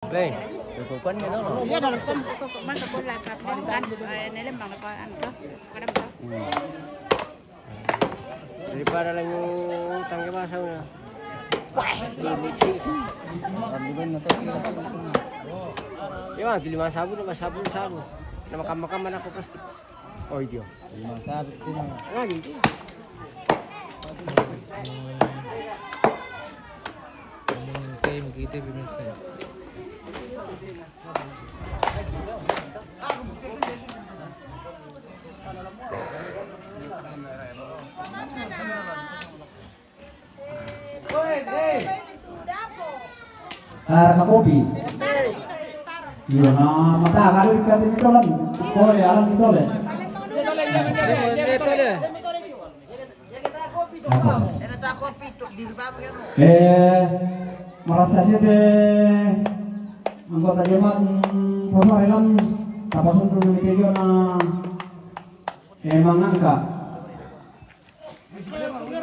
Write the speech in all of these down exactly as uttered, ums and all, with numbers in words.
Beh, cukupan gitu loh. Iya, dalam kom, kok, kok, masa pun lah, kan, eh, nelem bang, kan, kan, kan, kan. Hmm. Daripada lagi utang ke masa udah. Wah, ini sih. Ya, Bang, beli masa sabun, masa sabun, sabun. Nama kamu-kamu mana aku plastik. Oh, iya. Lima sabit itu, Bang. Lagi. Ngomongin kayak begitu, pemirsa. Tara ka kopi. Iyo, na mata ka do ika tini tolan. Tole, alam ni tole. Apa? Eh, marasa sete anggota jemaat, mm, Poso Island, tapasundu ni Tejo na, eh, mangangka.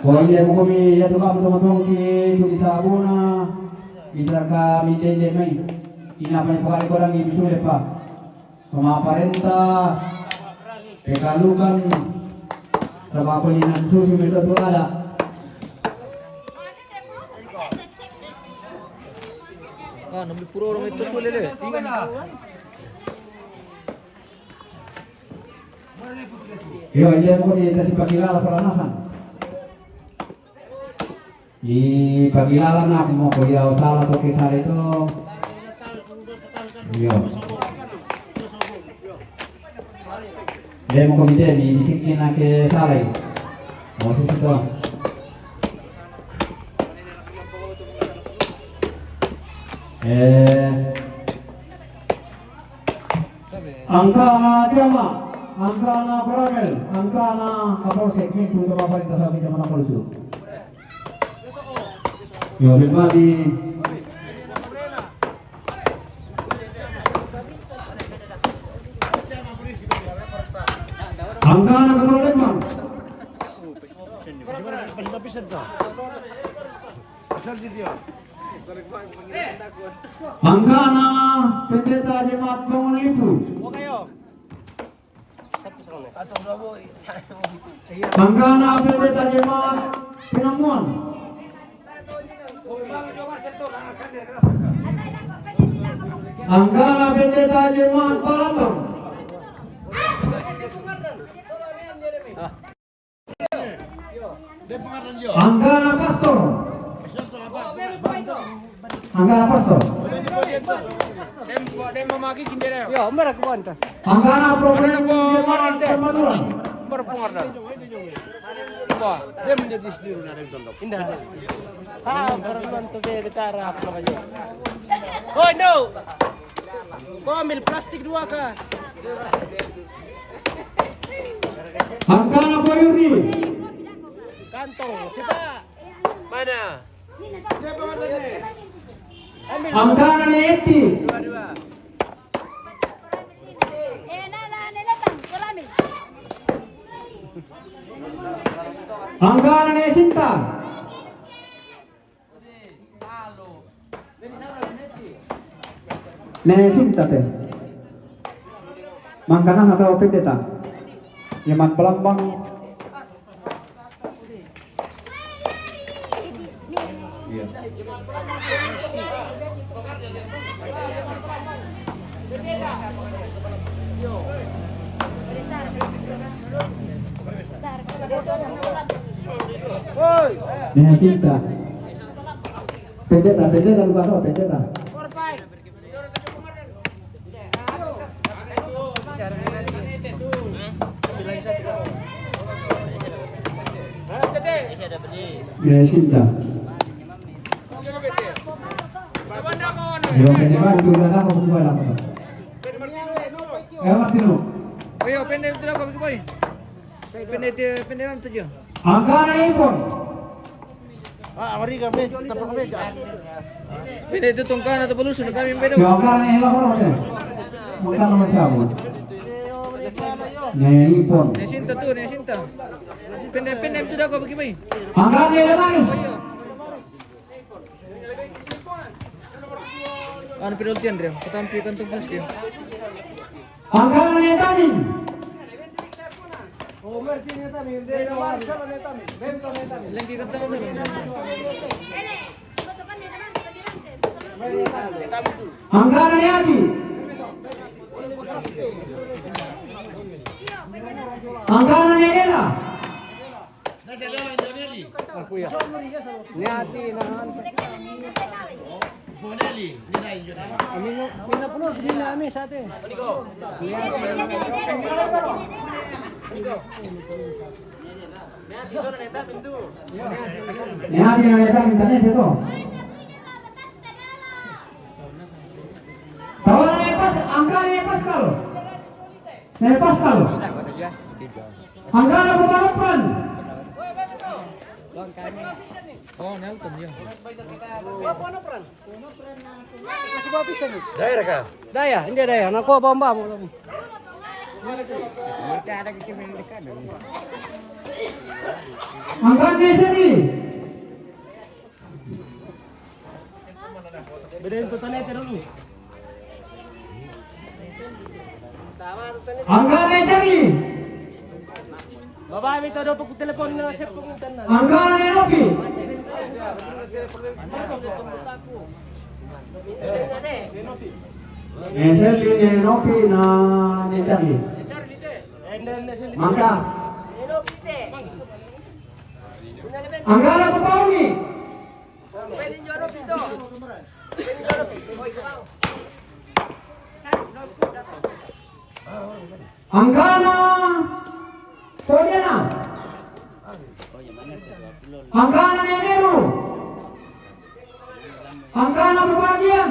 Ko iya mo kami, iya tu kami tongtong ki tu bisa abuna, bisa kami dende mai. Ina pa ni pakali korang i bisule pa. Sama parenta, pekalukan, sama pelinan susu itu tu ada. Ah, enam puluh orang itu sulit deh. Iyo, iya mo ko di kasi pakilala sa lanasan. Di pakilala na mo ko iya o sala to ke sala ito. Iyo. Iya mo ko di, di bisikin na ke sala i. O, susu to. Eh, Angka na Jama, angka na Koramel, angka na Kapolsek, mintu ka paparinta sa Jama na Polsu. Yo, bin mami. Angka na Kapolsek, man. Angka na Pendeta Jemaat Bangun Lipu. Angka na Pendeta Jemaat Penamuan. Angka na Pendeta Jemaat Palembang. Angka na Pastor. Angka na Pastor. Yo, mara ku banta. Angka na Program Jemaat Kemaduran. Mara pengardan. Wah, dia menjadi sendiri dari tondok. Indah. Ah, baru nonton dia bicara apa namanya? Oh, no. Kau ambil plastik dua kah? Angka na Pak Yurdi. Kantong, coba. Mana? Ambil. Angka na Neti. Dua, dua. Angka na Nesinta. Nesinta te. Mangka na sa tau Pendeta. Jemaat Palembang. Iya. Nesinta. Pendeta, pendeta, lupa apa, pendeta. Nesinta. Yo, pende ba, itu udah lama, bukan lama. Eh, Martino. Ayo, pende itu dah, kau boy. Pende, pende itu. Angka na Ipon. Ah, awari kami, tapos kami. Pwede ito tong kana, tapos lusun kami, pwede. Yo, angka na Ipon, oke. Mangka na masabo. Neipon. Nesinta tu, nesinta. Pende, pende, itu dah kau bagi, bay. Angka na Lemanis. Anu penalti, Andre. Katampi kantong plastik. Angkana ne Tamin. Lagi kata. Angkana ne Ati. Angkana ne Dela. Aku ya. Niati na. Mina pulo mina ami sate. Niati na neta minta nete to. Tawana ne Pas, angkana ne Pascal. Ne Pascal. Angkana bukan operan. Oh, Nelton ya. Masih bawa bisa nih. Daya kah? Daya, ini daya. Nak gua bamba mau lagi. Angkana ne Seri. Bedain tuh tanya dulu. Angkana ne Charlie. Baba, mi todo pukul telepon na siya pukul internet. Angkana ne Nopi. Ne Charlie, ne Nopi na ne Charlie. Mangka. Angkana Papauni. Angkana Sodiana. Angkana Neneru. Angkana Papagian.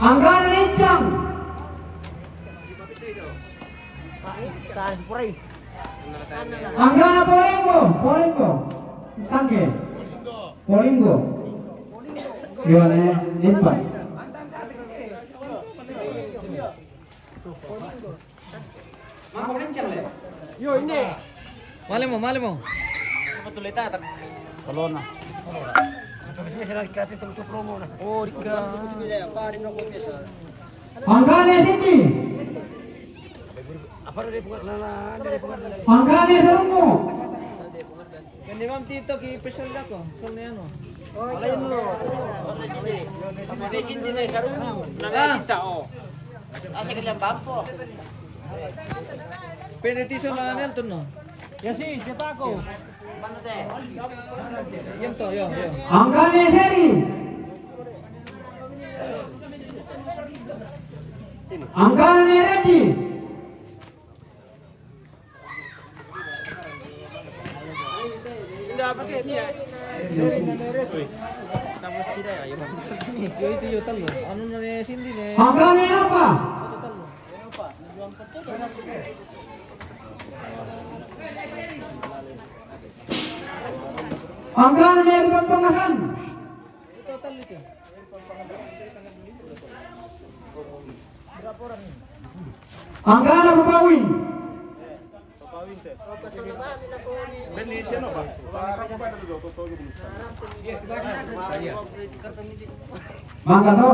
Angkana Nencang. Angkana Polenggo, Polenggo. Tangke. Polinggo. Iwane Nempa. Yo, ini. Male mo, male mo. Apa tuh leta tapi? Kolona. Oh, Rika. Angkana Siti. Angkana Sarungu. Kan dia mam tito ki pesel dako. Soalnya ano. Alay mo. Sindi na Sarungu. Nangayita, oh. Asa kalian bampo. Pwede tiso na Nelton, no? Ya si, siya pa ako. Yan to, yo, yo. Angkana Seri. Angkana Regi. Tapos kita ya, yo. Yo, itu yo, talo. Ano na ne, Sindi ne. Angkana Napa. Angkana ne Pampangasan. Angkana Papawin. Mangga to.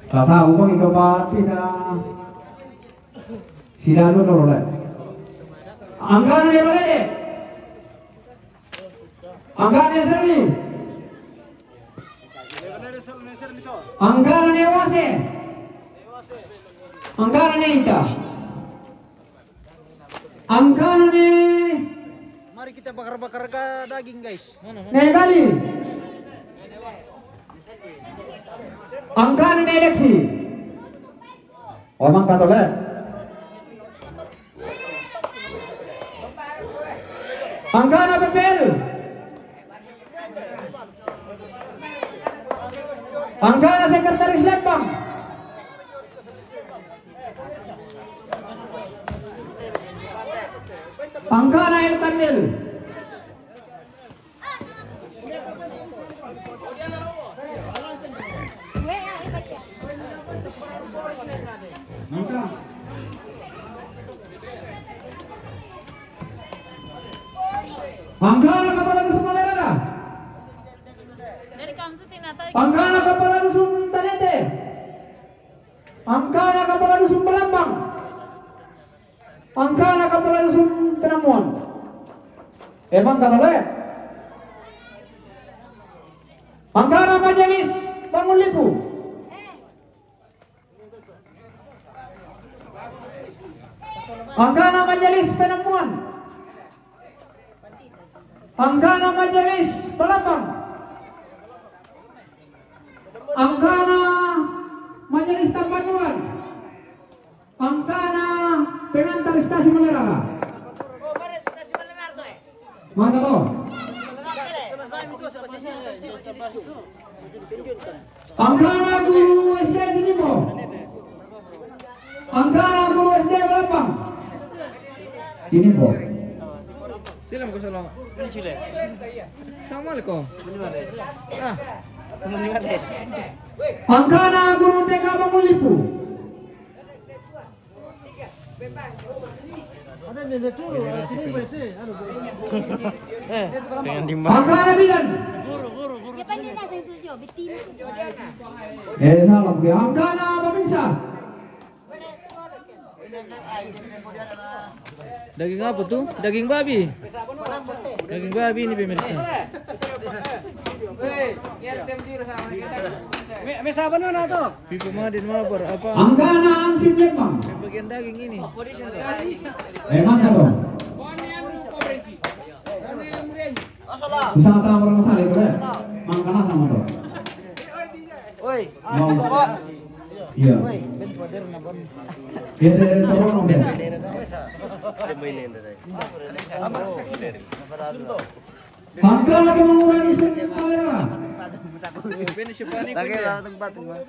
Tasa ubang ito pa pita. Sila dulu le. Angkana ne Balede. Angkana ne Serli. Angkana ne Wase. Angkana ne Ita. Angkana ne. Mari kita bakar-bakar ka daging, guys. Ne Gali. Angkana ne Lexi. Omang katole. Angkana Pepel. Angkana Sekretaris Lembang. Angkana El Kandil. Angkana kapala dusun Malerara. Angkana kapala dusun Tanete. Angkana kapala dusun Balambang. Angkana kapala dusun Penamuan. Emang kata lo ya? Angkana majelis Bangun Lipu. Angkana majelis Penamuan. Angkana majelis Balambang. Angkana majelis Tambanuan. Angkana pengantar stasi Malerara. Mantap, oh. Angkana guru S D Tinimbo. Angkana guru S D Balambang. Tinimbo. Silam ko solo. Sila. Sama ko. Ah. Angkana guru T K Bangun Lipu. Ada nene turu, sini bese, anu. Eh, dengan di mana? Angkana bidan. Guru, guru, guru. Siapa ini nasa itu jo? Betina. Eh, salah. Oke, angkana pemirsa. Daging apa tuh? Daging babi. Daging babi ini pemirsa. Mesa apa nona tuh? Pipa madin mabar apa? Angkana ansip lembang. Bagian daging ini. Memang tuh. Bisa tahu orang masalah itu ya? Mangkana sama tuh. Woi, mau. Iya. Woi, ben pader na bon. Dia saya turun deh. Angkana teman-teman Islam Kalera. Lagi lah tempat tempat.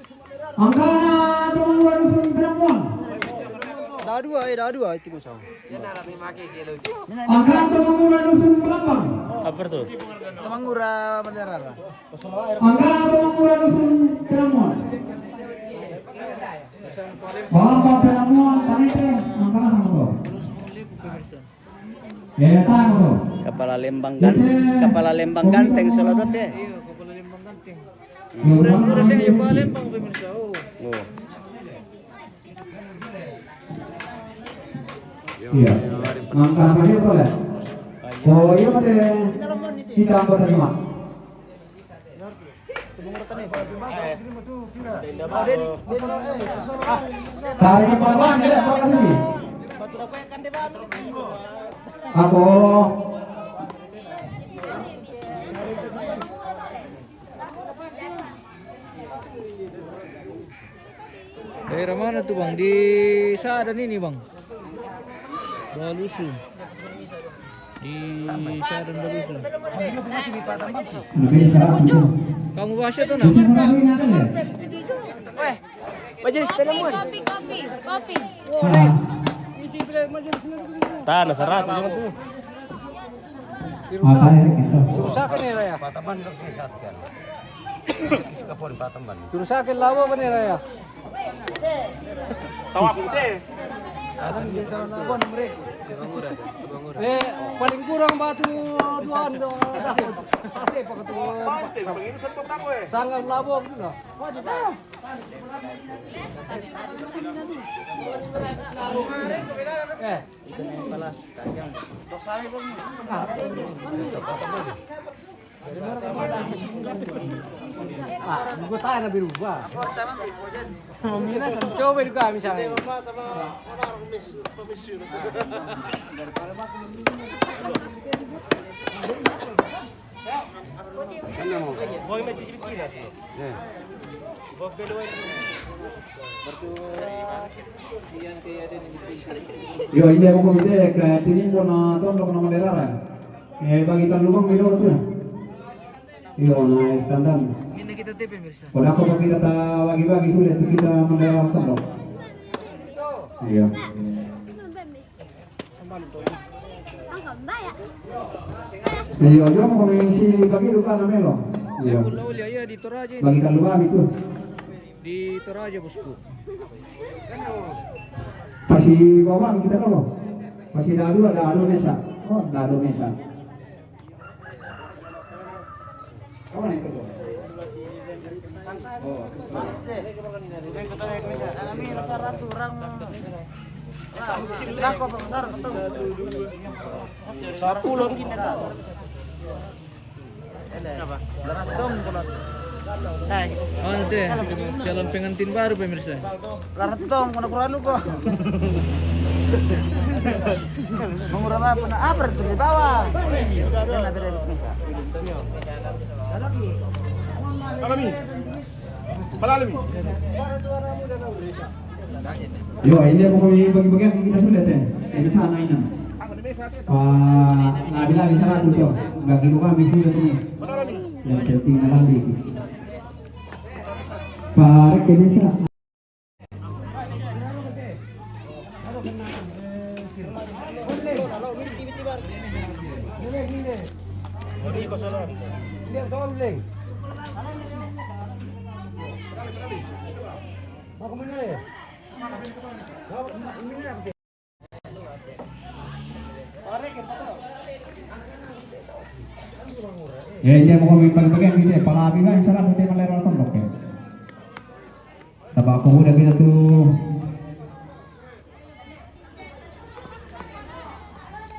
Angkana teman-teman Islam Perempuan. Dah dua, eh, dah dua itu kosong. Angkana teman-teman Islam Kelapang. Apa tuh? Temangura Malerara. Angkana teman-teman Islam Perempuan. Bapak Perempuan, Tanete, angkana sama tuh. Eh, tahu tuh. Kepala Lembang Gan-, Kepala Lembang Ganteng, Solodote. Iya, Kepala Lembang Ganteng. Kurang, kurang saya Kepala Lembang, pemirsa. Oh. Oh. Iya. Angka saja boleh. Oh, iya, Pak. Kita anggota lima. Tarik ke bawah, saya, Pak Kasih. Aku. Daerah mana tuh, Bang? Di Sadan ini, Bang. Balusu. Di Sadan Balusu. Kamu bahasa tuh, nah? Weh, majelis penemuan. Kopi, kopi, kopi. Tanah seratus jangan tuh. Apa ya, gitu? Rusak ini, ya? Pataman harus disatukan. Terus akhir lawa kan ya, ya? Tawaf teh. Ada di dalam labuan mereka. Eh, paling kurang batu dua dah. Sase pakai tuan. Sangat lawa gitu lah. Eh. Ah, gua tanya na berubah. Coba juga misalnya. Yo, inde mo komite ke Tinimbo na Tondok na Malerara. Eh, bagi talubang di luar tuh. Iyo, na standar. Ini kita T P, pemirsa. Kalau aku kita ta bagi-bagi sudah itu kita mendalam Tondok. Iya. Iyo, yo mo komisi bagi luka na melo. Iyo. Saya pun Aulia, iya, di Toraja ini. Bagi talubang itu. Di Toraja, bosku. Pasi bawang kita dulu. Pasi dadu ada adu mesa. Oh, dadu mesa. Kami rasa ratu orang. Lah, kok besar betul. Sepuluh kita tahu. Laras dong, kalau. Hai. Oh, nanti calon pengantin baru, pemirsa. Laras dong, kena kurang lu kok. Mengurang apa? Nah, apa itu di bawah? Apa nih? Palalami. Yo, ini aku kami bagi-bagian kita sudah teh. Ini sana ini. Pa, na bila bisa ratu tu. Bagi bukan bisa tu. Yang penting dalam di. Parek ke bisa. Ya, ini mau komen bagi-bagian gitu ya. Pala abi kan salah putih melera tembok ya. Tabak pemuda kita tuh.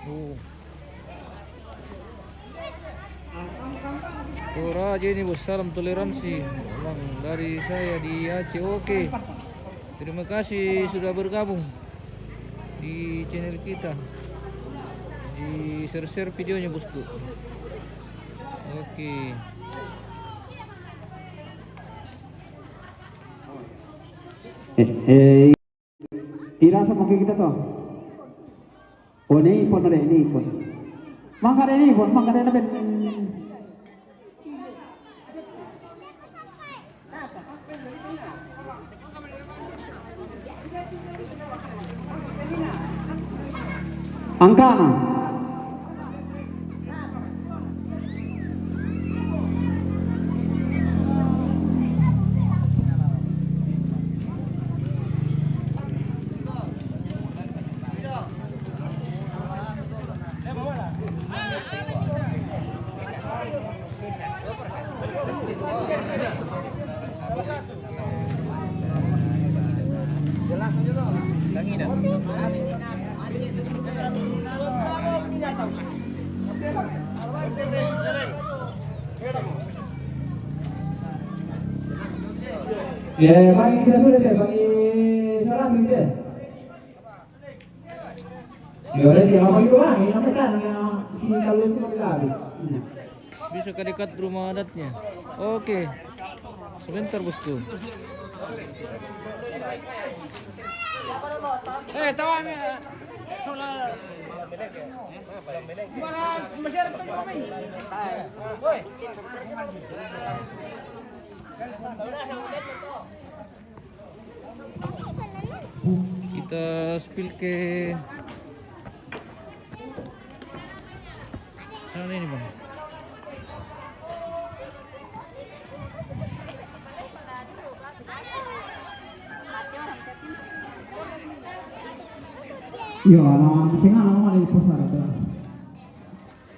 Oh. Toraja ini, Bos, salam toleransi. Bang, dari saya di Aceh, oke. Terima kasih sudah bergabung di channel kita. Di-share-share videonya, Bosku. Oke. Eh, eh, ira sama kita tuh. Oh, ini pun ada ini pun. Mangkada ini pun, mangkada ini ben. Angkana. Ya, bagi kita sudah deh, bagi salam gitu ya. Ya, udah, ya, apa gitu, Bang? Ini namanya kan, ya, si kalau itu lagi. Bisa ke dekat rumah adatnya. Oke. Sebentar, Bosku. Eh, tahu ya. Soal. Gimana? Masih ada teman kami. Woi. Kita spill ke sana ini, Bang. Iya, anak sing anak mau di pusat itu.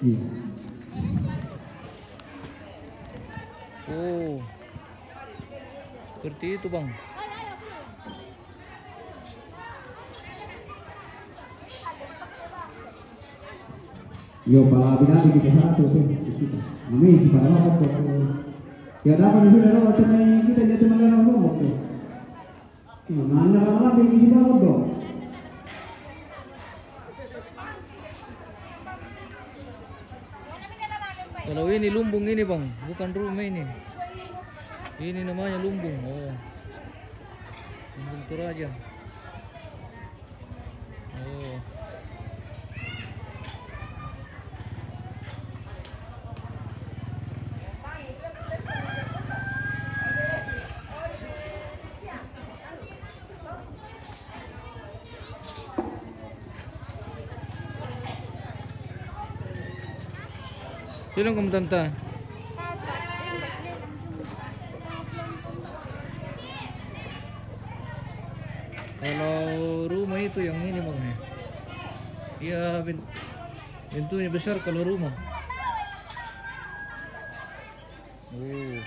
Iya. Oh. Seperti itu, Bang. Yo, pala binati kita satu tu. Mami, si pada apa tu? Ya, dapat sudah lewat tu, kita dia tu mana orang tu. Mana orang tu, kita tu. Kalau ini lumbung ini, Bang, bukan rumah ini. Ini namanya lumbung. Oh. Lumbung Toraja. Oh. Sino kamu, Tante? Kalau rumah itu yang ini, Bang, ya. Dia ben-, bentuknya besar kalau rumah. Oh.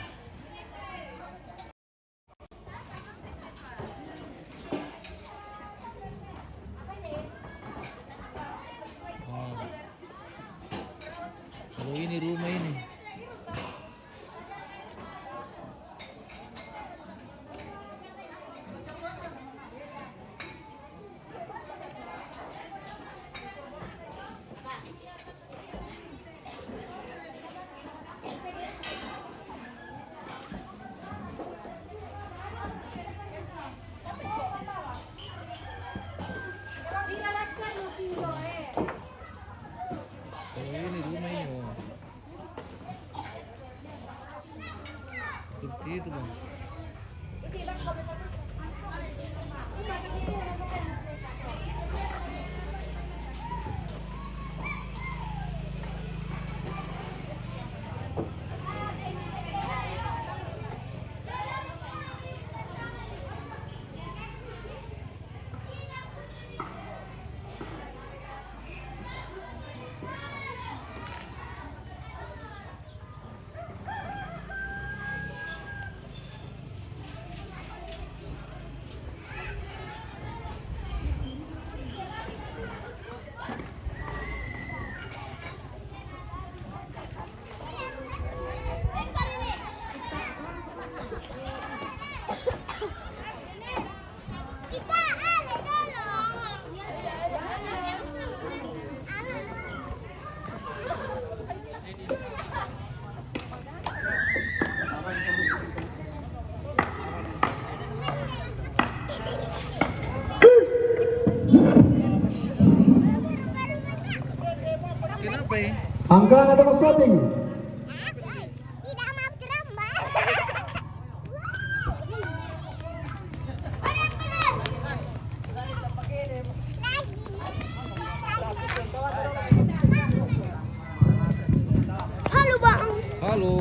Angkana to shooting. Halo, Bang. Halo.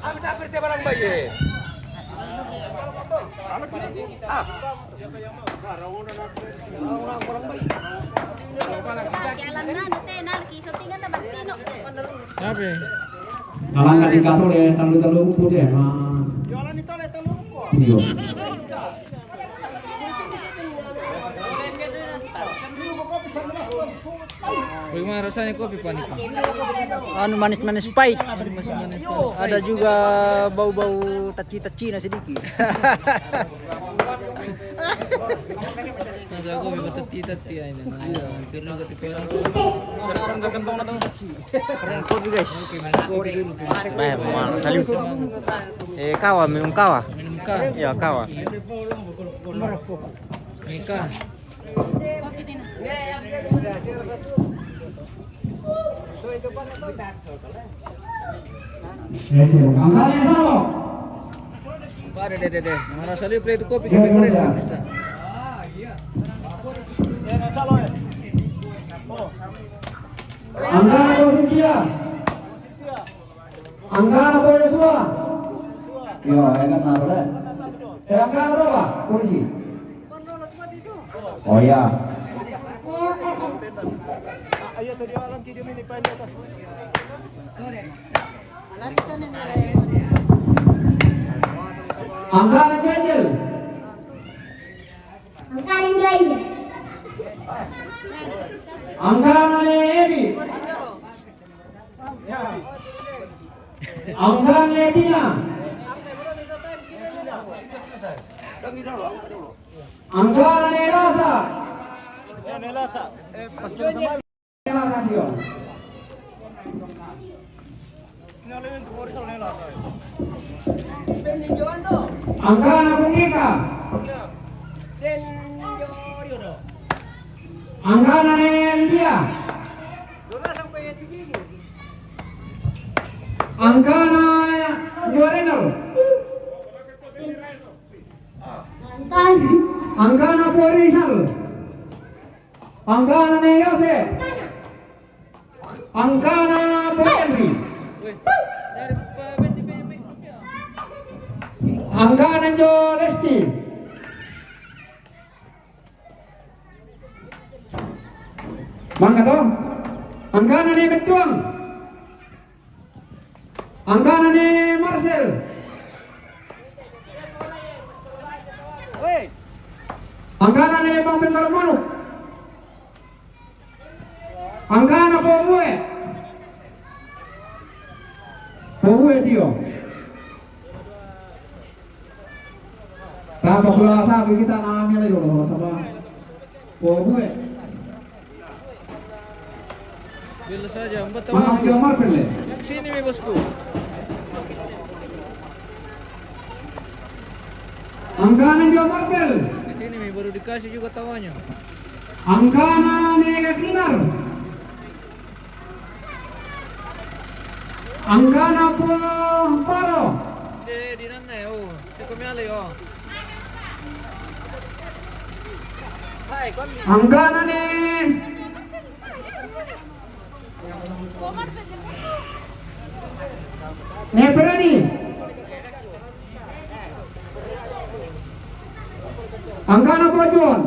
Apa tak berarti barang bayi? Ah. Jalan na, no, te, na, ki, so, tinggal na, Martino. Sabi? Alang ka di ka tole, talo-talo mo po, te, ma. Iyo. Bagaimana rasanya kopi, Pak Niko? Anu, manis-manis pahit. Manis-manis pahit. Ada juga bau-bau taci-taci na sedikit. Masa kopi bertati-tati aja. Nah, kira kata orang terkentang atau? Keren kopi, guys. Oke, minum kopi dulu. Baik, mau salut. Eh, kawa, minum kawa. Minum kawa. Ya, kawa. Nika. Pada deh, deh, deh. Mana sali play itu kopi, kopi keren, bisa. Angkana ko Sintia. Angkana ko Yosua. Yo, enak na, boleh. Eh, angkana to, Pak? Polisi. Oh, iya. Angkana Angel. Angkana Angel. Angkana Ebi. Angkana Ebi na. Angkana Nelasa. Nelasa, Tio. Angkana Pungika. Angkana India. Angkana Jorenel. Angkana Porisal. Angkana ne Yose. Angkana Poenri. Angkana jo Lesti. Mangga to. Angkana ne Betuang. Angkana ne Marcel. Angkana ne Bang Pengkar Manuk. Angkana Pobue. Pobue, Tio. Tapa pula sabi kita nami lagi dulu, sama. Pobue. Bila saja, empat tahun. Mana Tio Marpel, eh? Sini mi, bosku. Angkana Tio Marpel. Di sini mi, baru dikasih juga tawanya. Angkana ne Kinar. Angkana Polo Paro. De, di nan ne, oh, si komiale, oh. Angkana ne. Ne Perani. Angkana Pajuan.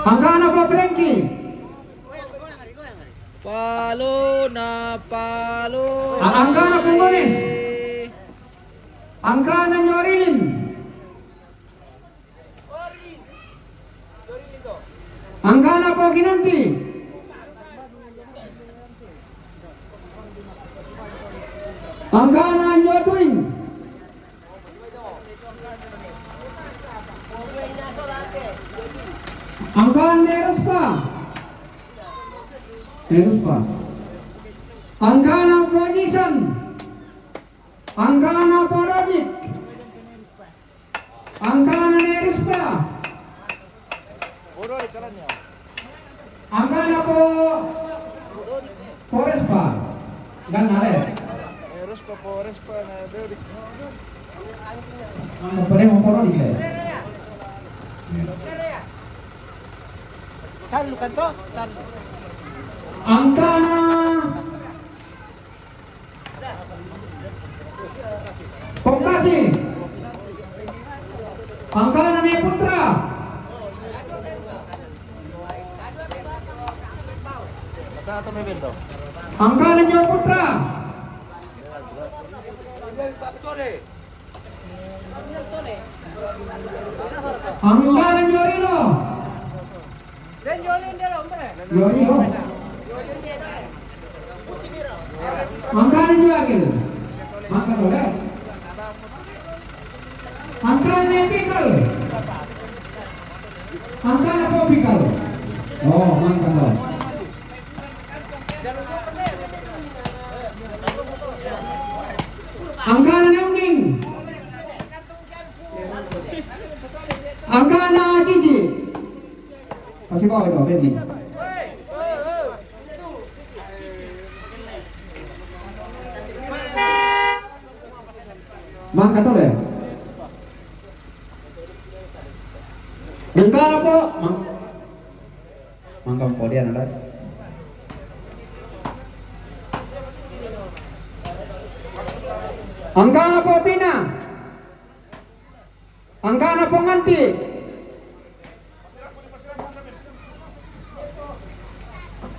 Angkana po Frankie. Palo na palo. A-, angkana po Gones. Angkana Nyorilin. Angkana po Kinanti. Angkana Nyotuin. Angkana Nerospa. Nerospa. Angkana Ponisan. Angkana Porodit. Angkana ne Rispa. Angkana po, po Rispa. Ganna le. Rispa po Rispa na Dodi. Angka po de mo po Dodi le. Tallu kan to? Tallu. Angkana Pongkasi. Angkana ne Putra. Angkana ne Putra. Angkana ne Rino. Yo, yo. Angkana ne Akil. Angkana ne. Angkana ne Pikal. Angkana po Pikal. Oh, angkana. Angkana ne Ungging. Angkana Cici. Kasi bawa itu, Febri. Mangka tole. Angkana po. Mang-, mangka po dia nanda. Angkana po Pina. Angkana po Nganti.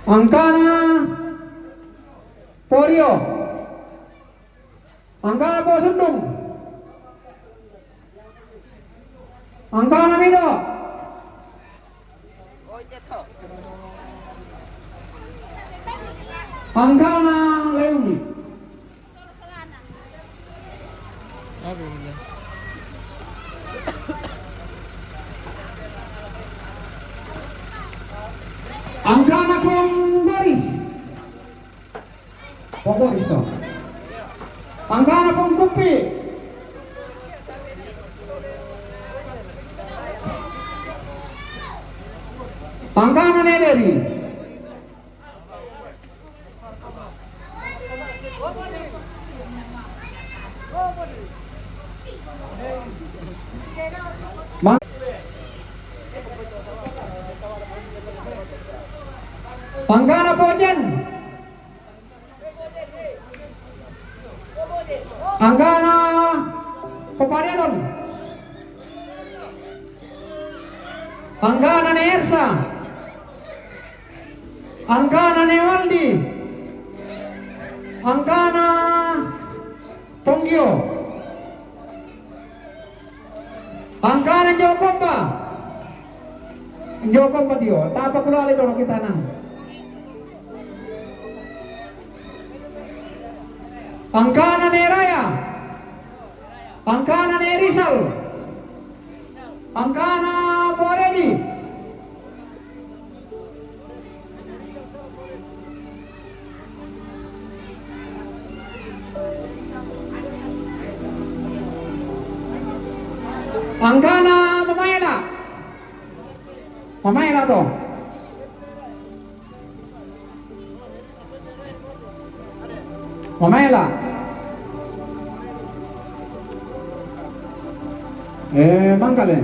Angkana po Rio. Angkana po Sundung. Angkana Mido. Angkana Leumi. Angkana po Boris. Po Boris to. Angkana po Kupi. Angkana ne Deri. Ma-, angkana po Jen. Angkana po Padelon. Angkana ne Ersa. Angkana ne Waldi. Angkana Ponggio. Angkana Jokomba. Jokomba tio. Tapa kulale dono kitanan. Angkana ne Raya. Angkana ne Rizal. Angkana po Redi. Angkana Mamaela. Mamaela to. Mamaela. Eh, mangkale.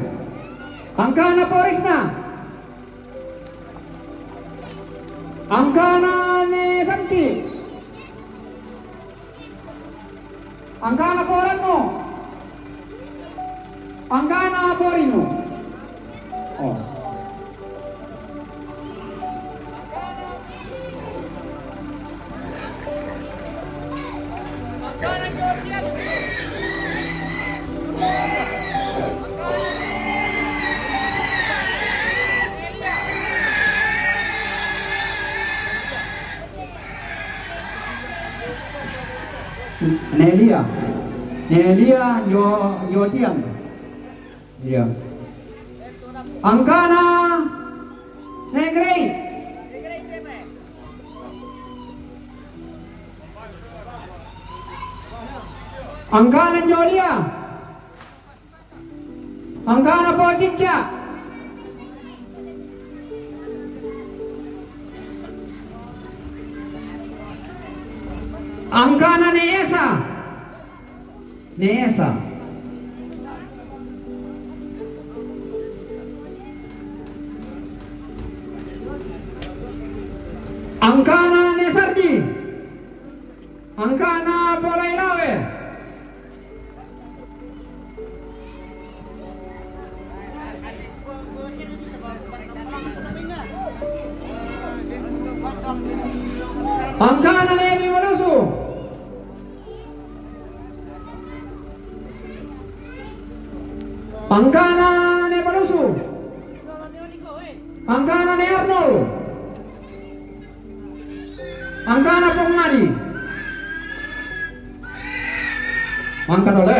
Angkana po Risna. Angkana ne Santi. Angkana po Ranno. Angkana po Rino. Oh. Nelia. Nelia nyo, nyo tiang. Iya. Angkana ne Grey. Angkana Jolia. Angkana Pacica. Angkana Neesa. Neesa. Angkana Nesardi. Angkana Polailawe. Angkana Nebi Malusu. Angkana Ne Malusu. Angkana Ne Arnold. Angkana Pongadi. Angka tole.